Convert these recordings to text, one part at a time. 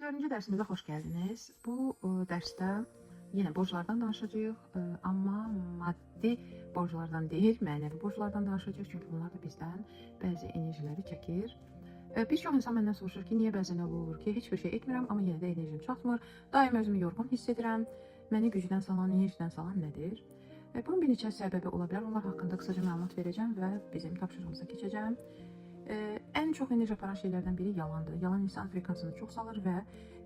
Dördüncü dərsimizə xoş gəldiniz. Bu dərsdə yenə borclardan danışacağıq, amma maddi borclardan deyil, mənəvi borclardan danışacağıq, çünki bunlar da bizdən bəzi enerjiləri çəkir. Bir çox insan məndən soruşur ki, niyə bəzən elə olur ki, heç bir şey etmirəm, amma yenə də enerjim çatmır, daim özümü yorğun hiss edirəm, məni gücdən salan, enerjidən salan nədir? Bunun bir neçə səbəbi ola bilər. Onlar haqqında qısaca məlumat verəcəm və bizim tapşırığımıza keçəcəm. Ən çox enerji aparan şeylərdən biri yalandır. Yalan insan frekansını çox salır və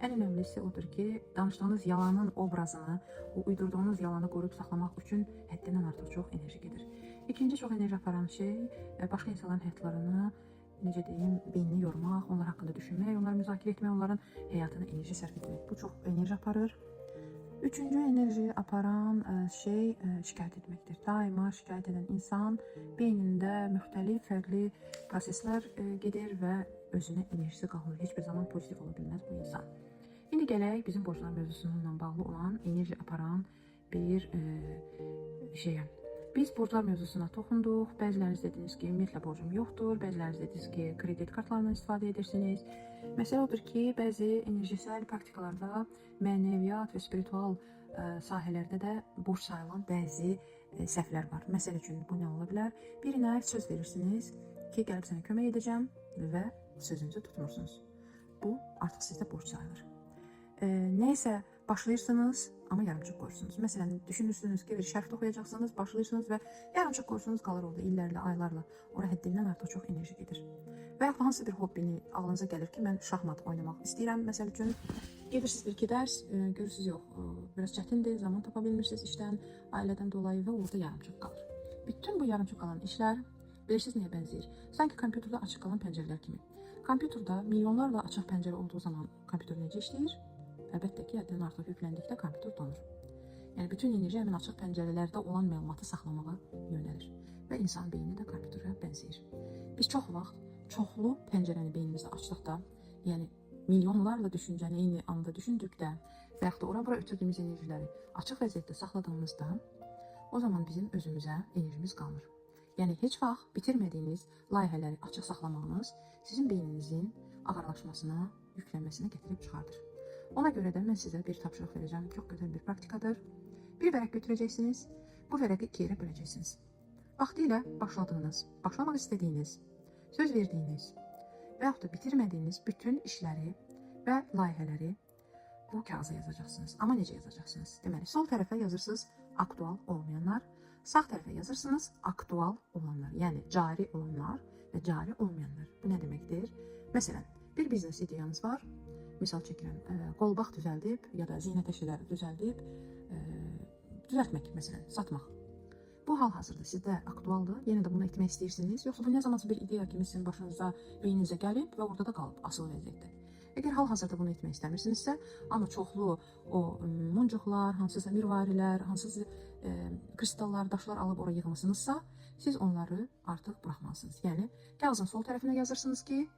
ən önəmlisi odur ki, danışdığınız yalanın obrazını, o uydurduğunuz yalanı qoruyub saxlamaq üçün həddindən artıq çox enerji gedir. İkinci çox enerji aparan şey başqa insanların həyatlarını, necə deyim, beynini yormaq, onlar haqqında düşünmək, onları müzakirə etmək, onların həyatına enerji sərf etmək. Bu çox enerji aparır. Üçüncü enerji aparan şey şikayət etməkdir. Daima şikayət edən insan beynində müxtəlif fərqli proseslər gedir və özünə enerjisi qalmır. Heç bir zaman pozitiv ola bilməz bu insan. İndi gələk bizim borclar mövzusununla bağlı olan enerji aparan bir şeyə. Biz borclar mövzusuna toxunduq. Bəziləriniz dediniz ki, ümumiyyətlə borcum yoxdur. Bəziləriniz dediniz ki, kredit kartlarından istifadə edirsiniz. Məsələ odur ki, bəzi enerjisel praktikalarda, mənəviyyat və spiritual sahələrdə də borc sayılan bəzi səhvlər var. Məsəl üçün bu nə ola bilər? Birinə söz verirsiniz ki, gəlib sənə kömək edəcəm və sözünüzü tutmursunuz. Bu artıq sizdə borc sayılır. Nəysə başlayırsınız, amma yarımçıq qoyursunuz. Məsələn, düşünürsünüz ki, bir şərh oxuyacaqsınız, başlayırsınız və yarımçıq qoyursunuz, qalır orada illərlə, aylarla. Ora həddindən artıq çox enerji gedir. Və yaxud hansısa bir hobbini ağlınıza gəlir ki, mən şahmat oynamaq istəyirəm, məsəl üçün. Gedirsiniz bir iki dərs, görürsünüz yox, biraz çətindir, zaman tapa bilmirsiniz işdən, ailədən dolayı və orada yarımçıq qalır. Bütün bu yarımçıq qalan işlər bilirsiniz nəyə bənzəyir? Sanki kompüterdə açıq qalan pəncərələr kimi. Kompüterdə milyonlarla açıq pəncərə olduğu zaman kompüter necə işləyir? Əlbəttə ki, həddindən artıq yükləndikdə kompüter donur. Yəni bütün enerji həmin açıq pəncərələrdə olan məlumatı saxlamağa yönəlir və insan beyni də kompüterə bənzəyir. Biz çox vaxt çoxlu pəncərəni beynimizdə açdıqda, yəni milyonlarla düşüncəni eyni anda düşündükdə və yaxud da ora-bura ötürdüyümüz enerjiləri açıq vəziyyətdə saxladığımızda, o zaman bizim özümüzə enerjimiz qalmır. Yəni heç vaxt bitirmədiyiniz layihələri açıq saxlamağınız sizin beyninizin ağırlaşmasına, yüklənməsinə gətirib çıxardır. Ona görə də mən sizə bir tapşırıq verəcəm. Çox gözəl bir praktikadır. Bir vərəq götürəcəksiniz. Bu vərəqi iki yerə böləcəksiniz. Vaxtilə başladığınız, başlamaq istədiyiniz, söz verdiyiniz və yaxud da bitirmədiyiniz bütün işləri və layihələri bu kağıza yazacaqsınız. Amma necə yazacaqsınız? Deməli, sol tərəfə yazırsınız aktual olmayanlar, sağ tərəfə yazırsınız aktual olanlar, yəni cari olanlar və cari olmayanlar. Bu nə deməkdir? Məsələn, bir biznes ideyanız var. Misal çəkirəm, qolbaq düzəldib ya da zinət əşyaları düzəldib, düzəltmək məsələn, satmaq. Bu hal-hazırda sizdə aktualdır. Yenə də bunu etmək istəyirsiniz, yoxsa bu nə zamansa bir ideya kimi sizin başınıza, beyninizə gəlib və orada da qalıb asılı vəziyyətdə. Əgər hal-hazırda bunu etmək istəmirsinizsə, amma çoxlu o muncuqlar, hansısa mirvarilər, hansısa kristallar, daşlar alıb ora yığmısınızsa, siz onları artıq buraxmalısınız. Yəni kağızın sol tərəfinə yazırsınız ki,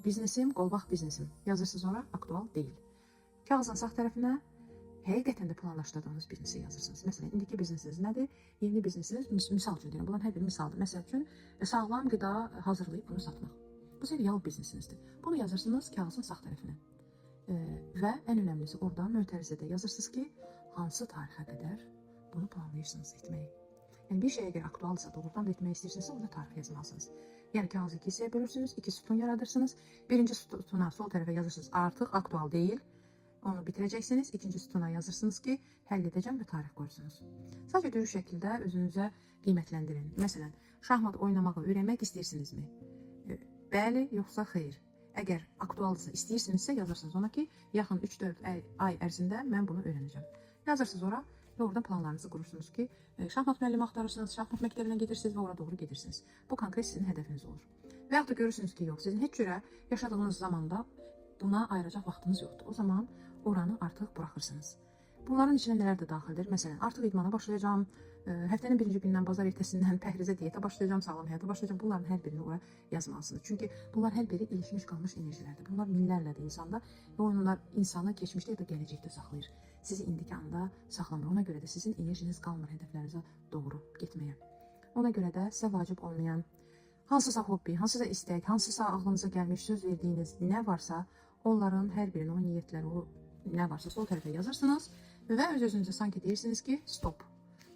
biznesim, qolbaq biznesim. Yazırsınız ora, aktual deyil. Kağızın sağ tərəfinə həqiqətən də planlaşdırdığınız biznesi yazırsınız. Məsələn, indiki biznesiniz nədir? Yeni biznesiniz, misal üçün deyirəm, bunların hər biri misaldır. Məsəl üçün, sağlam qida hazırlayıb bunu satmaq. Bu sizin real biznesinizdir. Bunu yazırsınız kağızın sağ tərəfinə. Və ən önəmlisi orada mötərizədə yazırsınız ki, hansı tarixə qədər bunu planlayırsınız etməyi. Yəni bir şey əgər aktualsa, doğrudan da etmək istəyirsinizsə, orada tarix yazmalısınız. Yəni kağızı iki hissəyə bölürsünüz, iki sütun yaradırsınız. Birinci sütuna sol tərəfə yazırsınız, artıq aktual deyil. Onu bitirəcəksiniz. İkinci sütuna yazırsınız ki, həll edəcəm və tarix qoyursunuz. Sadəcə dürüst şəkildə özünüzə qiymətləndirin. Məsələn, şahmat oynamağı öyrənmək istəyirsinizmi? Bəli, yoxsa xeyr. Əgər aktualdırsa, istəyirsinizsə yazırsınız ona ki, yaxın 3-4 ay ərzində mən bunu öyrənəcəm. Yazırsınız ora və oradan planlarınızı qurursunuz ki, şahmat müəllimi axtarırsınız, şahmat məktəbinə gedirsiniz və ora doğru gedirsiniz. Bu konkret sizin hədəfiniz olur. Və yaxud da görürsünüz ki, yox, sizin heç cürə yaşadığınız zamanda buna ayıracaq vaxtınız yoxdur. O zaman oranı artıq buraxırsınız. Bunların içinə nələr də daxildir? Məsələn, artıq idmana başlayacağam, həftənin birinci gündən bazar ertəsindən pəhrizə diyetə başlayacağam, sağlam həyata başlayacağam. Bunların hər birini ora yazmalısınız. Çünki bunlar hər biri ilişmiş qalmış enerjilərdir. Bunlar minlərlədir insanda və onlar insanı keçmişdə ya da gələcəkdə saxlayır. Sizi indiki anda saxlamır. Ona görə də sizin enerjiniz qalmır hədəflərinizə doğru getməyə. Ona görə də sizə vacib olmayan, Hansısa hobbi, hansısa istək, hansısa ağlınıza gəlmiş söz verdiyiniz nə varsa, onların hər birini, o niyyətləri, o nə varsa sol tərəfə yazırsınız və öz-özünüzə sanki deyirsiniz ki, stop.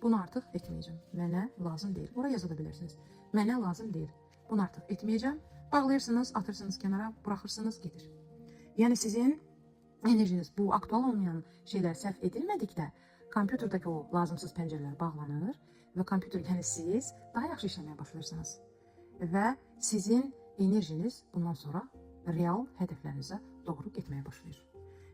Bunu artıq etməyəcəm. Mənə lazım deyil. Ora yaza da bilərsiniz. Mənə lazım deyil. Bunu artıq etməyəcəm. Bağlayırsınız, atırsınız kənara, buraxırsınız, gedir. Yəni sizin enerjiniz bu aktual olmayan şeylər sərf edilmədikdə kompüterdəki o lazımsız pəncərələr bağlanır və kompüter, yəni siz daha yaxşı işləməyə başlayırsınız. Və sizin enerjiniz bundan sonra real hədəflərinizə doğru getməyə başlayır.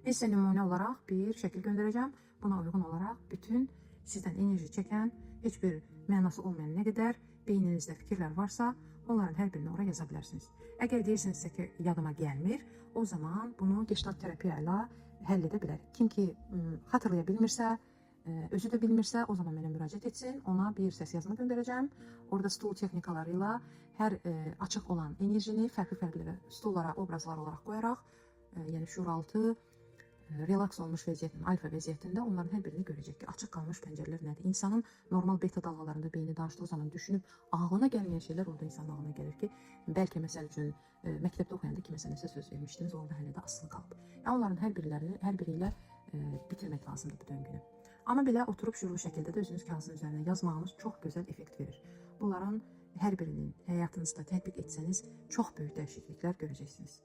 Mən sizə nümunə olaraq bir şəkil göndərəcəm. Buna uyğun olaraq bütün sizdən enerji çəkən, heç bir mənası olmayan nə qədər beyninizdə fikirlər varsa, onların hər birini ora yaza bilərsiniz. Əgər deyirsinizsə ki, yadıma gəlmir, o zaman bunu gestalt terapiya ilə həll edə bilərik. Kim ki xatırlaya bilmirsə, özü də bilmirsə, o zaman mənə müraciət etsin. Ona bir səs yazma göndərəcəm. Orada stul texnikaları ilə hər açıq olan enerjini fərqli-fərqli stullara, obrazlar olaraq qoyaraq, yəni şuuraltı relaks olmuş vəziyyətin, alfa vəziyyətində onların hər birini görəcək ki, açıq qalmış pəncərələr nədir? İnsanın normal beta dalğalarında beyni danışdığı zaman düşünüb ağlına gəlməyən şeylər orada insanın ağlına gəlir ki, bəlkə məsəl üçün məktəbdə oxuyanda kiməsə nəsə söz vermişdiniz, orada hələ də asılı qalıb. Yəni onların hər birilərini, hər biri ilə bitirmək lazımdır bu döngünü. Amma belə oturub şüurlu şəkildə də özünüz kağızın üzərinə yazmağınız çox gözəl effekt verir. Bunların hər birinin həyatınızda tətbiq etsəniz çox böyük dəyişikliklər görəcəksiniz.